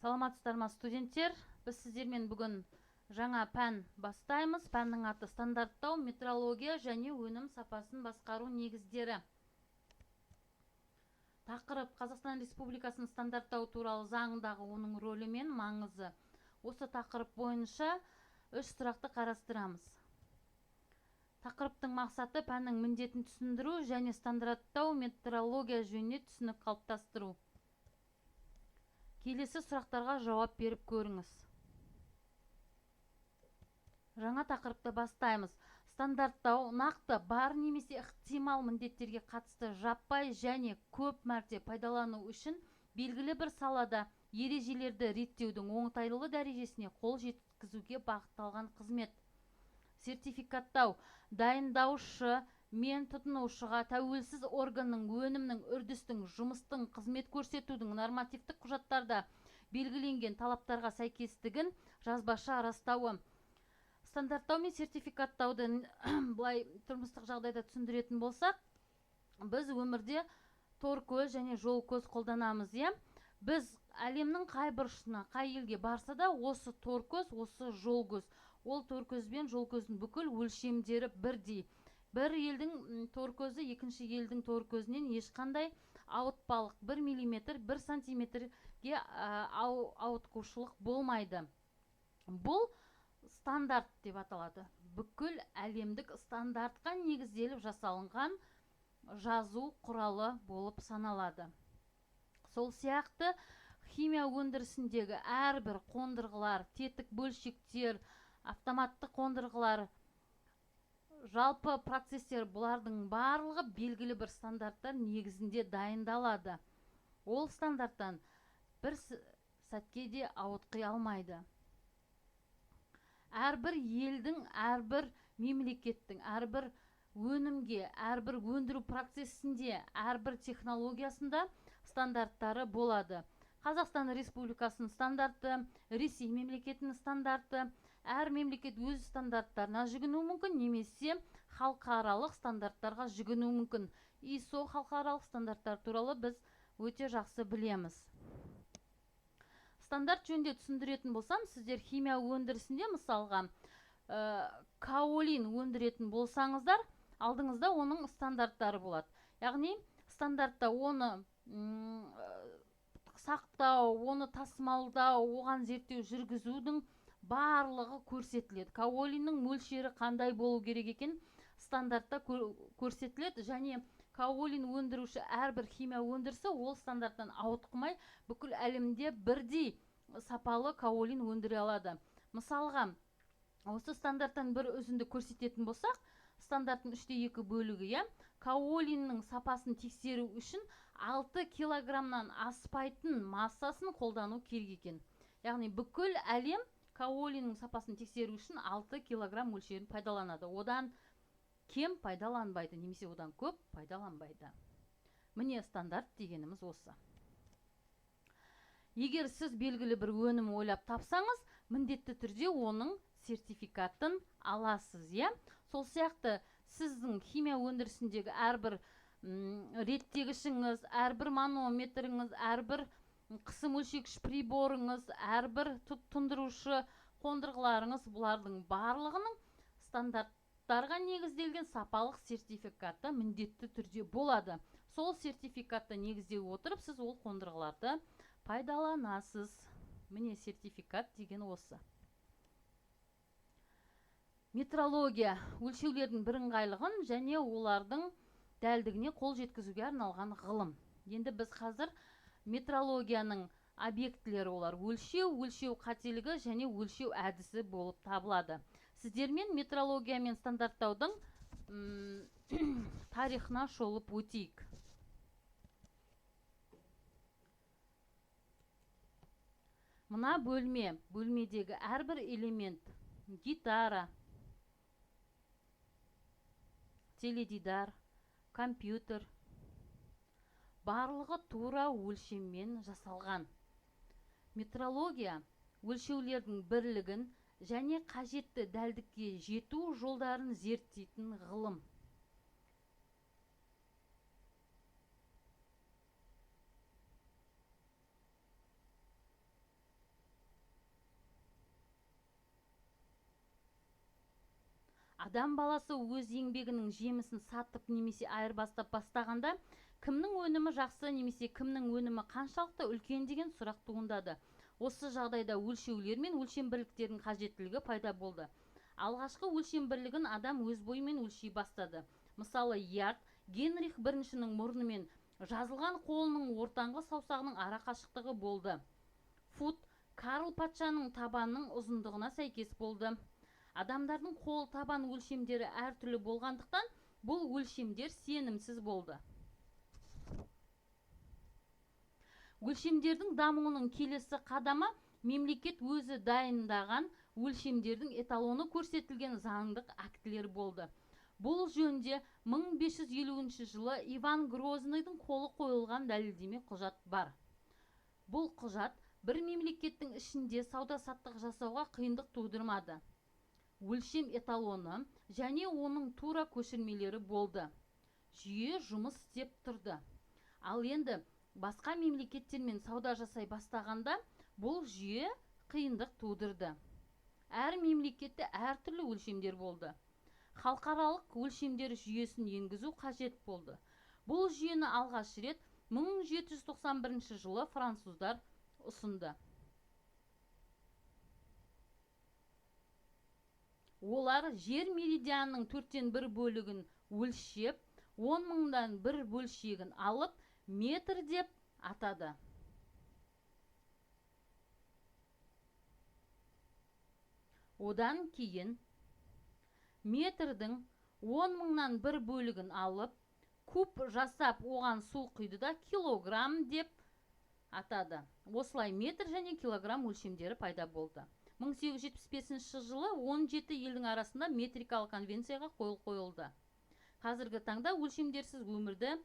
Саламатсыздар ма, студенттер? Біз сіздермен бүгін жаңа пән бастаймыз. Пәннің аты стандарттау, метрология және өнім сапасын басқару негіздері. Тақырып Қазақстан Республикасының стандарттау туралы заңындағы оның рөлі мен маңызы. Осы тақырып бойынша үш сұрақты қарастырамыз. Тақырыптың мақсаты пәннің міндетін түсіндіру және стандарттау метрология жөнінде түсінік қалыптастыру. Келесі сұрақтарға жауап беріп көріңіз. Жаңа тақырыпты бастаймыз. Стандарттау нақты бар немесе ықтимал міндеттерге қатысты жаппай және көп мәрте пайдалану үшін белгілі бір салада ережелерді реттеудің оңтайлы дәрежесіне қол жеткізуге бағытталған қызмет. Сертификаттау дайындаушы мен тұтынушыға тәуелсіз органның өнімнің, үрдістің, жұмыстың, қызмет көрсетудің нормативтік құжаттарда белгіленген талаптарға сәйкестігін жазбаша растауы. Стандарттау мен сертификаттауды былай тұрмыстық жағдайда түсіндіретін болсақ, біз өмірде тор көз және жол көз қолданамыз, иә? Біз әлемнің қай бұрышына, қай елге барса да, осы тор көз, осы жол көз. Ол тор көз бен жол көздің бүкіл өлшемдері бірдей. Бір елдің тор көзі екінші елдің тор көзінен ешқандай ауытпалық 1 миллиметр, 1 сантиметрге ауытқушылық болмайды. Бұл стандарт деп аталады. Бүкіл әлемдік стандартқа негізделіп жасалынған жазу құралы болып саналады. Сол сияқты химия өндірісіндегі әрбір қондырғылар, тетік бөлшектер, автоматты қондырғылар, жалпы процестер, бұлардың барлығы белгілі бір стандарттар негізінде дайындалады. Ол стандарттан бір сәтке де ауытқи алмайды. Әрбір елдің, әрбір мемлекеттің, әрбір өнімге, әрбір өндіру процесінде, әрбір технологиясында стандарттары болады. Қазақстан Республикасының стандарты, Ресей мемлекетінің стандарты. Әр мемлекет өз стандарттарына жүгінуі мүмкін, немесе халықаралық стандарттарға жүгінуі мүмкін. ISO халықаралық стандарттар туралы біз өте жақсы білеміз. Стандарт жөнінде түсіндіретін болсам, сіздер химия өндірісінде мысалға каолин өндіретін болсаңыздар, алдыңызда оның стандарттары болады. Яғни стандартта оны сақтау, оны тасымалдау, оған зерттеу жүргізудің барлығы көрсетіледі. Каолиннің мөлшері қандай болу керек екен стандартта көрсетіледі және каолин өндіруші әрбір химия өндірісі ол стандарттан ауытқымай бүкіл әлемде бірдей сапалы каолин өндіре алады. Мысалға, осы стандарттан бір үзінді көрсететін болсақ, стандарттың 3-2 бөлігі, иә, каолиннің сапасын тексеру үшін 6 килограммнан аспайтын массасын қолдану керек екен. Яғни бүкіл әлем каолиннің сапасын тексеру үшін 6 килограмм мөлшерін пайдаланады. Одан кем пайдаланбайды, немесе одан көп пайдаланбайды. Міне стандарт дегеніміз осы. Егер сіз белгілі бір өнім ойлап тапсаңыз, міндетті түрде оның сертификатын аласыз, иә? Сол сияқты сіздің химия өндірісіндегі әрбір реттегішіңіз, әрбір манометріңіз, әрбір қысым өлшегіш приборыңыз, әрбір тұндырушы қондырғыларыңыз, бұлардың барлығының стандарттарға негізделген сапалық сертификаты міндетті түрде болады. Сол сертификатты негіздей отырып, сіз ол қондырғыларды пайдаланасыз. Міне сертификат деген осы. Метрология өлшеулердің бірыңғайлығын және олардың дәлдігіне қол жеткізуге арналған ғылым. Енді біз қазір метрологияның объектілері олар өлшеу, өлшеу қателігі және өлшеу әдісі болып табылады. Сіздермен метрология мен стандарттаудың тарихына шолып өтейік. Мына бөлмедегі әрбір элемент гитара, теледидар, компьютер, барлығы тура өлшеммен жасалған. Метрология өлшеулердің бірлігін және қажетті дәлдікке жету жолдарын зерттейтін ғылым. Адам баласы өз еңбегінің жемісін сатып немесе айырбастап бастағанда, кімнің өнімі жақсы немесе кімнің өнімі қаншалықты үлкен деген сұрақ туындады. Осы жағдайда өлшеулер мен өлшем бірліктердің қажеттілігі пайда болды. Алғашқы өлшем бірлігін адам өз бойымен өлшей бастады. Мысалы, ярд Генрих біріншінің мұрнымен жазылған қолының ортаңғы саусағының ара қашықтығы болды. Фут Карл патшаның табанының ұзындығына сәйкес болды. Адамдардың қол табан өлшемдері әртүрлі болғандықтан, бұл өлшемдер сенімсіз болды. Өлшемдердің дамуының келесі қадамы мемлекет өзі дайындаған өлшемдердің эталоны көрсетілген заңдық актілер болды. Бұл жөнінде 1550 жылы Иван Грозныйдың қолы қойылған дәлелдеме құжат бар. Бұл құжат бір мемлекеттің ішінде сауда-саттық жасауға қиындық тудырмады. Өлшем эталоны және оның тура көшірмелері болды. Жүйе жұмыс істеп тұрды. Ал енді басқа мемлекеттермен сауда жасай бастағанда бұл жүйе қиындық тудырды. Әр мемлекетте әртүрлі өлшемдер болды. Халықаралық өлшемдер жүйесін енгізу қажет болды. Бұл жүйені алғаш рет 1791 жылы француздар ұсынды. Олар жер меридианының 1/4 бөлігін өлшеп, 10 000-дан бір бөлшегін алып, метр деп атады. Одан кейін метрдің 10 000-нан бір бөлігін алып, куб жасап, оған су құйды да килограмм деп атады. Осылай метр және килограмм өлшемдері пайда болды. 1875 жылы 17 елдің арасында метрикалық конвенцияға қол қойылды. Қазіргі таңда өлшемдерсіз өмірді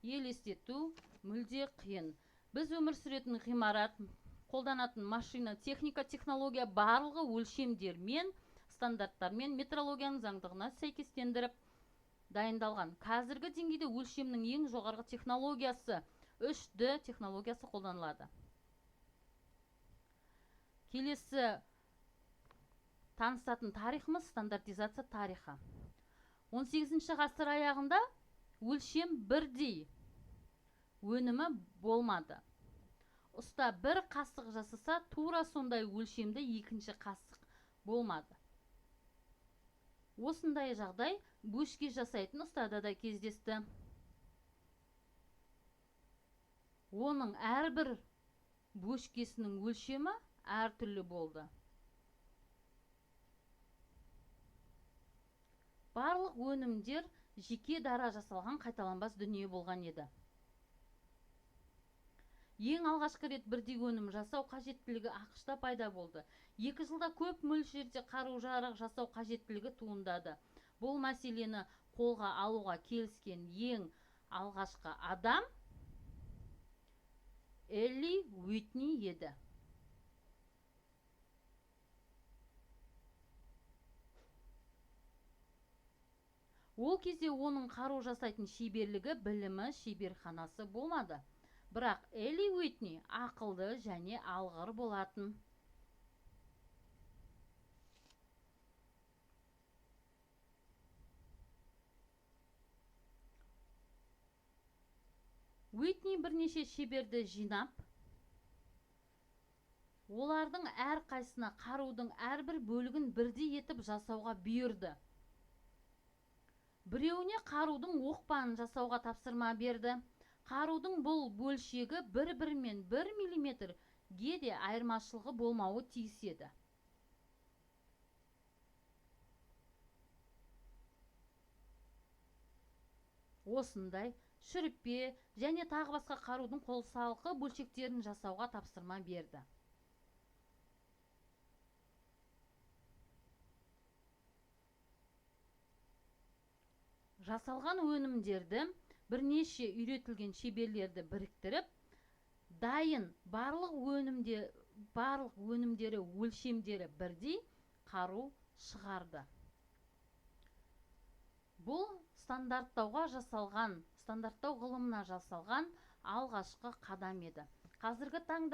елестету мүлде қиын. Біз өмір сүретін ғимарат, қолданатын машина, техника, технология барлығы өлшемдермен, стандарттармен, метрологияның заңдығына сәйкестендіріп дайындалған. Қазіргі деңгейде өлшемнің ең жоғарғы технологиясы 3D технологиясы қолданылады. Келесі танысатын тарихымыз стандартизация тарихы. 18 ғасыр аяғында өлшем бірдей өнімі болмады. Ұста бір қасық жасаса, тура сондай өлшемді екінші қасық болмады. Осындай жағдай бөшке жасайтын ұстада да кездесті. Оның әрбір бөшкесінің өлшемі әртүрлі болды. Барлық өнімдер жеке дара жасалған қайталанбас дүние болған еді. Ең алғашқы рет бірдей өнім жасау қажеттілігі АҚШ-та пайда болды. 2 жылда көп мөлшерде қару-жарақ жасау қажеттілігі туындады. Бұл мәселені қолға алуға келіскен ең алғашқы адам Элли Уитни еді. Ол кезде оның қару жасайтын шеберлігі, білімі, шеберханасы болмады. Бірақ Элли Уитни ақылды және алғыр болатын. Уитни бірнеше шеберді жинап, олардың әрқайсысына қарудың әрбір бөлігін бірдей етіп жасауға бұйырды. Біреуіне қарудың оқпанын жасауға тапсырма берді. Қарудың бұл бөлшегі бір-бірімен 1 миллиметрге де айырмашылығы болмауы тиіс еді. Осындай шүріппе және тағы басқа қарудың қосалқы бөлшектерін жасауға тапсырма берді. Жасалған өнімдерді бірнеше үйретілген шеберлерді біріктіріп, дайын барлық өнімдері өлшемдері бірдей қару шығарды. Бұл стандарттау ғылымына жасалған алғашқы қадам еді. Қазіргі таңда